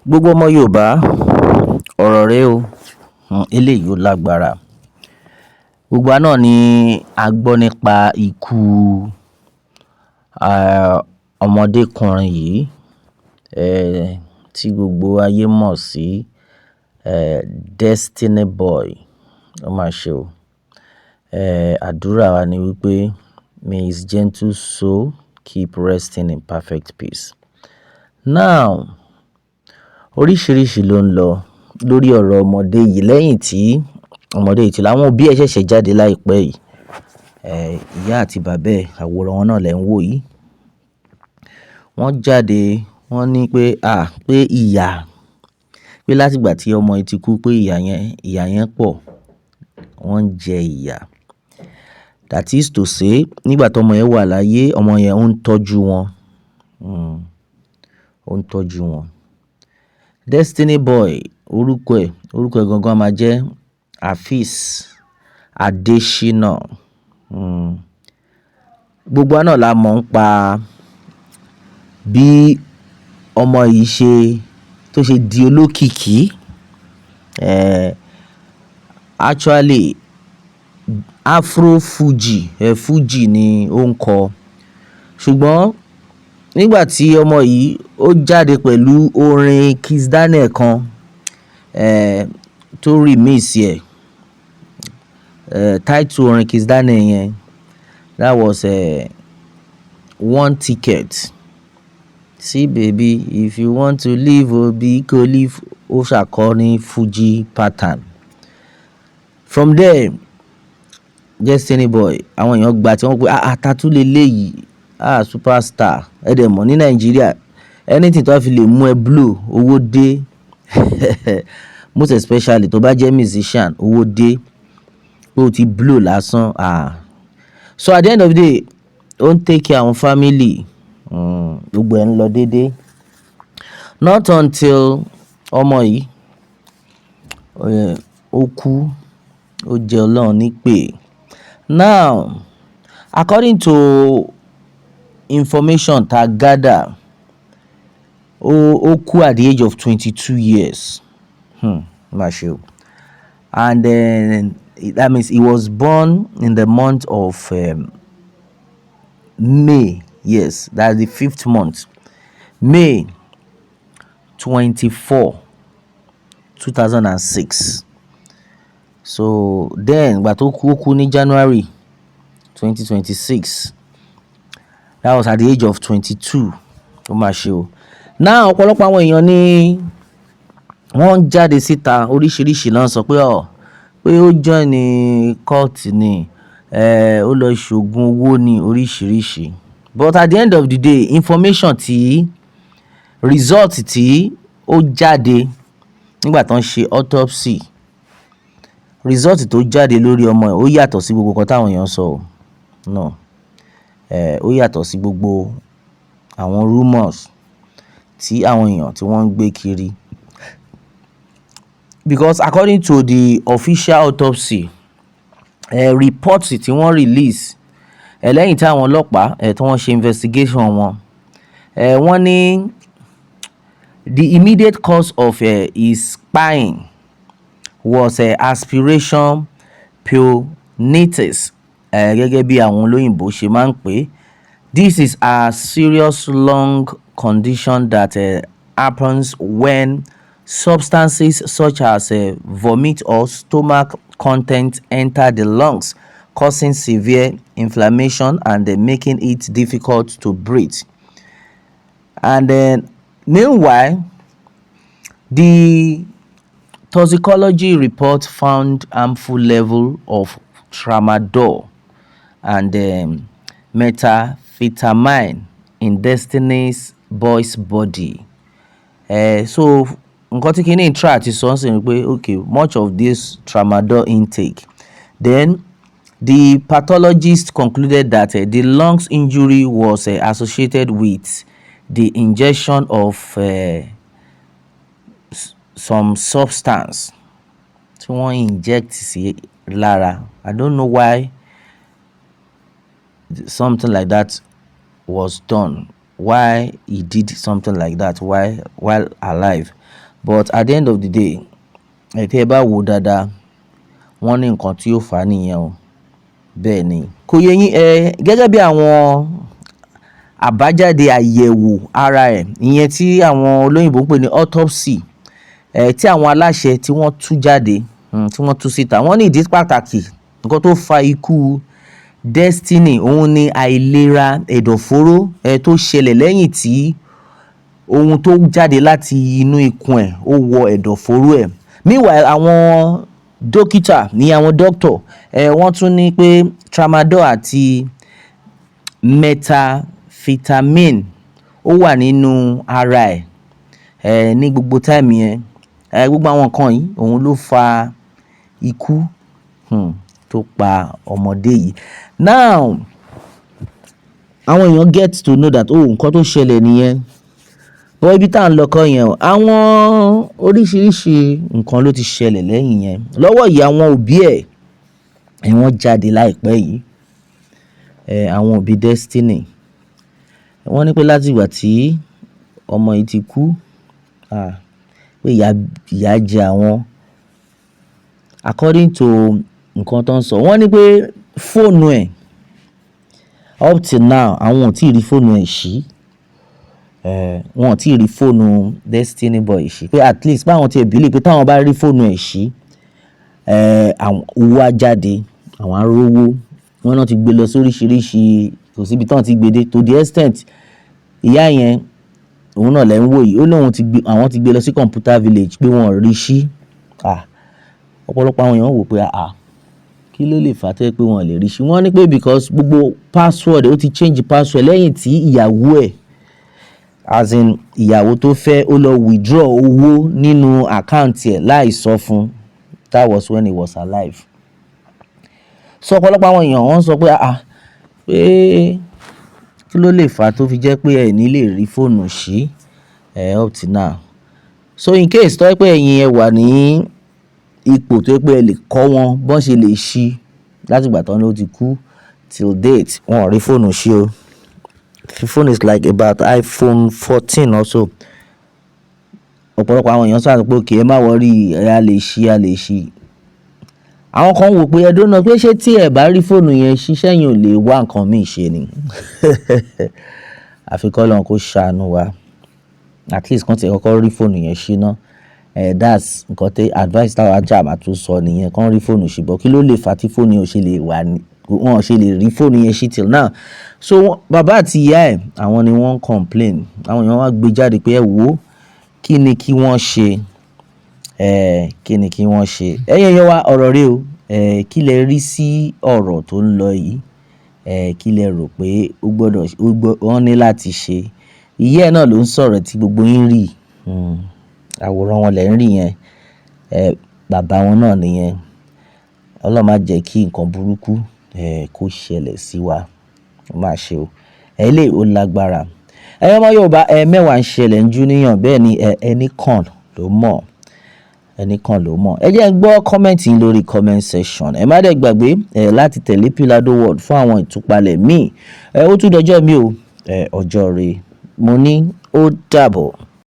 Gbogbo ọmọ Yorùbá, ọ̀rọ̀ rèé o, eléyìí ó lágbára. Gbogbo wa náà ni a gbọ́ nípa ikú ọmọdékùnrin yìí tí gbogbo ayé mọ̀ sí Destiny Boy. Ó mà ṣe o. Àdúrà wa ni wípé may his gentle soul keep resting in perfect peace. Now, oríṣiríṣi ló ń lọ lórí ọ̀rọ̀ ọmọdé yìí lẹ́yìn tí ọmọdé yìí ti lọ. Àwọn òbí ẹ̀ ṣẹ̀ṣẹ̀ jáde láìpẹ́ yìí. Ìyá àti bàbá ẹ̀, àwòrán wọn náà lẹ̀ ń wò yìí. Wọ́n jáde, wọ́n ní pé, à, pé ìyà, pé láti ìgbà tí ọmọ yìí ti kú pé ìyà yẹn pọ̀. Wọ́n ń jẹ ìyà. That is to say, nígbà tí ọmọ yẹn wà láyé, ọmọ yẹn ó ń tọ́jú wọn. Ó ń tọ́jú wọn. Destiny Boy, orúkọ ẹ̀ gangan máa jẹ́ Afeez Adesina. Gbogbo wa náà la mọ̀ nípa bí ọmọ yìí ṣe, tó ṣe di olókìkí. Actually, Afro Fuji, Fuji ni ó ń kọ. Ṣùgbọ́n nígbà tí ọmọ yìí ó jáde pẹ̀lú orin Kizz Daniel kan, tó remix ẹ̀, title orin Kizz Daniel yẹn, that was "One Ticket". "See baby, if you want to leave, oh, biko leave." Ó ṣàkọ ní Fuji pattern. From there, Destiny Boy, àwọn èèyàn gba tí wọ́n pé, "Ah, ta tún leléyìí? Ah, superstar." Ẹ dẹ̀ mọ̀ ní Nàìjíríà, anything tó bá fi lè mú ẹ blow, owó dé. Most especially tó bá jẹ́ musician, owó dé, pé o ti blow lásán, ah. So at the end of the day, ó ń take care àwọn family, gbogbo ẹ̀ ń lọ dédé. Not until ọmọ yìí, ó kú, ó jẹ́ Ọlọ́run nípè. Now, according to information tá gather, ó kú at the age of 22 years. Má ṣe o. And then that means he was born in the month of May. Yes, that's the fifth month. May 24, 2006. So then ìgbà tó kú, ó kú ní January 2026. That was at the age of 22. Ó mà ṣe o. Now, ọ̀pọ̀lọpọ̀ àwọn èèyàn ní wọ́n ń jáde síta, oríṣiríṣi náà sọ pé ọ̀, pé ó join cult ni, ó lọ ṣògùn owó ní oríṣiríṣi. But at the end of the day, information tí result tí ó jáde nígbà tó ń ṣe autopsy, result tó jáde lórí ọmọ ẹ̀, ó yàtọ̀ sí gbogbo nǹkan táwọn èèyàn sọ o. No, ó yàtọ̀ sí gbogbo àwọn rumours tí àwọn èèyàn tí wọ́n ń gbé kiri. Because according to the official autopsy report tí wọ́n release, lẹ́yìn tí àwọn ọlọ́pàá tí wọ́n ṣe investigation wọn, wọ́n ní the immediate cause of his dying was aspiration pneumonitis, gẹ́gẹ́ bí àwọn olóyìnbó ṣe máa ń pè é. This is a serious lung condition that happens when substances such as vomit or stomach content enter the lungs, causing severe inflammation and making it difficult to breathe. And then, meanwhile, the toxicology report found harmful level of tramadol and methamphetamine in Destiny's boy's body. So nǹkan tí kíní try àti sọ nísìnyí ni pé, okay, much of this tramadol intake. Then the pathologist concluded that the lungs injury was associated with the ingestion of some substance tí wọ́n inject sí lára. I don't know why something like that was done, why he did something like that while alive. But at the end of the day, ẹ tí ẹ bá wò dáadáa, wọ́n ní nǹkan tí ó fà á nìyẹn o. Bẹ́ẹ̀ ni, kò yé yín ẹ. Gẹ́gẹ́ bí àwọn àbájáde àyẹ̀wò ara ẹ̀, ìyẹn tí àwọn olóyìnbó ń pè ní autopsy ẹ̀, tí àwọn aláṣẹ tí wọ́n tú jáde, tí wọ́n tú síta, wọ́n ní ìdí pàtàkì nǹkan tó fa ikú Destiny òun ni àìlera ẹ̀dọ̀fóró ẹ̀ tó ṣẹlẹ̀ lẹ́yìn tí ohun tó jáde láti inú ikùn ẹ̀ ó wọ ẹ̀dọ̀fóró ẹ̀. Meanwhile, àwọn dókítà ní àwọn doctor ẹ̀, wọ́n tún ní pé tramadol àti methamphetamine ó wà nínú ara ẹ̀ ẹ̀ ní gbogbo time yẹn ẹ̀. Gbogbo àwọn nǹkan yìí òun ló fa ikú tó pa ọmọdé yìí. Now, àwọn èèyàn get to know that, oh, nǹkan tó ṣẹlẹ̀ nìyẹn. But ibi tá à ń lọ kọ́ yẹn o. Àwọn oríṣiríṣi nǹkan ló ti ṣẹlẹ̀ lẹ́yìn yẹn. Lọ́wọ́ yìí, àwọn òbí ẹ̀ ẹ̀, wọ́n jáde láìpẹ́ yìí ẹ̀. Àwọn òbí Destiny, wọ́n ní pé láti ìgbà tí ọmọ yìí ti kú, ah, pé ìyà ìyà jẹ àwọn. According to nǹkan tó ń sọ, wọ́n ní pé fóònù ẹ̀, up till now, àwọn ò tí ì rí fóònù ẹ̀ ṣí ẹ̀. Wọn ò tí ì rí fóònù Destiny Boy ṣí, pé at least báwọn ti ẹ̀ believe pé táwọn bá rí fóònù ẹ̀ ṣí ẹ̀, àwọn owó á jáde, àwọn á rówó. Wọ́n náà ti gbé lọ sóríṣiríṣi, kò síbi tí wọ́n ti gbé dé. To the extent, ìyá yẹn òun náà lẹ́ ń wò yìí, ó lóun ti gbé, àwọn ti gbé lọ sí Computer Village, pé wọ́n ò rí ṣí. Ah, ọ̀pọ̀lọpọ̀ àwọn èèyàn wò pé, ah, kí ló lè fà á tó jẹ́ pé wọ́n lè rí ṣí? Wọ́n ní pé because gbogbo password, ó ti change password lẹ́yìn tí ìyàwó ẹ̀, as in ìyàwó tó fẹ́, ó lọ withdraw owó nínú account ẹ̀ láì sọ fún. That was when he was alive. So ọ̀pọ̀lọpọ̀ àwọn èèyàn, wọ́n sọ pé, ah, pé kí ló lè fà á tó fi jẹ́ pé ẹ ní lè rí fóònù ṣí ẹ up till now? So in case tó jẹ́ pé ẹ̀yin ẹ wà ní ipò tó jẹ́ pé ẹ lè kọ́ wọn bọ́n ṣe lè ṣí. Láti ìgbà tán ló ti kú till date, wọn ò rí fóònù ṣí o. The phone is like about iPhone 14 also. Ọ̀pọ̀lọpọ̀ àwọn èèyàn sọ pé okay, ẹ má worry, ẹ a lè ṣí, a lè ṣí. Àwọn kan wò pé ẹdún náà pé ṣé tí ẹ bá rí fóònù yẹn ṣiṣẹ́ yẹn, ò lè wá nǹkan míì ṣe ni? Àfi k'Ọlọ́run kó ṣàánú wa. At least kàn tí ẹ kọ́kọ́ rí fóònù yẹn ṣí ná. Ẹ that's nǹkan tí advice táwa jà máa tún sọ nìyẹn, kàn rí fóònù ṣí. But kí ló lè fà á tí fóònù yẹn ò ṣe lè wà ní, wọn ò ṣe lè rí fóònù yẹn ṣí till now? So bàbá àti ìyá ẹ̀, àwọn ni wọ́n ń complain. Àwọn èèyàn wá gbé jáde pé ẹ wò ó, kí ni kí wọ́n ṣe ẹ? Kí ni kí wọ́n ṣe? Ẹ̀yin èèyàn wa, ọ̀rọ̀ rèé o ẹ. Kí lẹ rí sí ọ̀rọ̀ tó ń lọ yìí ẹ? Kí lẹ rò pé ó gbọ́dọ̀ ó gbọ́ wọ́n ní láti ṣe? Ìyá ẹ̀ náà ló ń sọ̀rọ̀ tí gbogbo yín rí. Àwòrán wọn lẹ̀ ń rí yẹn ẹ. Bàbá wọn náà nìyẹn. Ọlọ́run má jẹ́ kí nǹkan burúkú ẹ kó ṣẹlẹ̀ sí wa. Ó má ṣe o. Eléyìí ó lágbára. Ẹ̀yin ọmọ Yorùbá ẹ, mẹ́wàá ń ṣẹlẹ̀ ń jú níyàn. Bẹ́ẹ̀ ni ẹ, ẹnì kan ló mọ̀, ẹnì kan ló mọ̀. Ẹ jẹ́ n gbọ́ comment yín lórí comment section. Ẹ má dẹ̀ gbàgbé ẹ láti tẹ̀lé Pilado World fún àwọn ìtúpalẹ̀ míì ẹ. Ó tún dọjọ́ mi o ẹ, ọjọ́ rẹ mo ní. Ó dàbọ̀.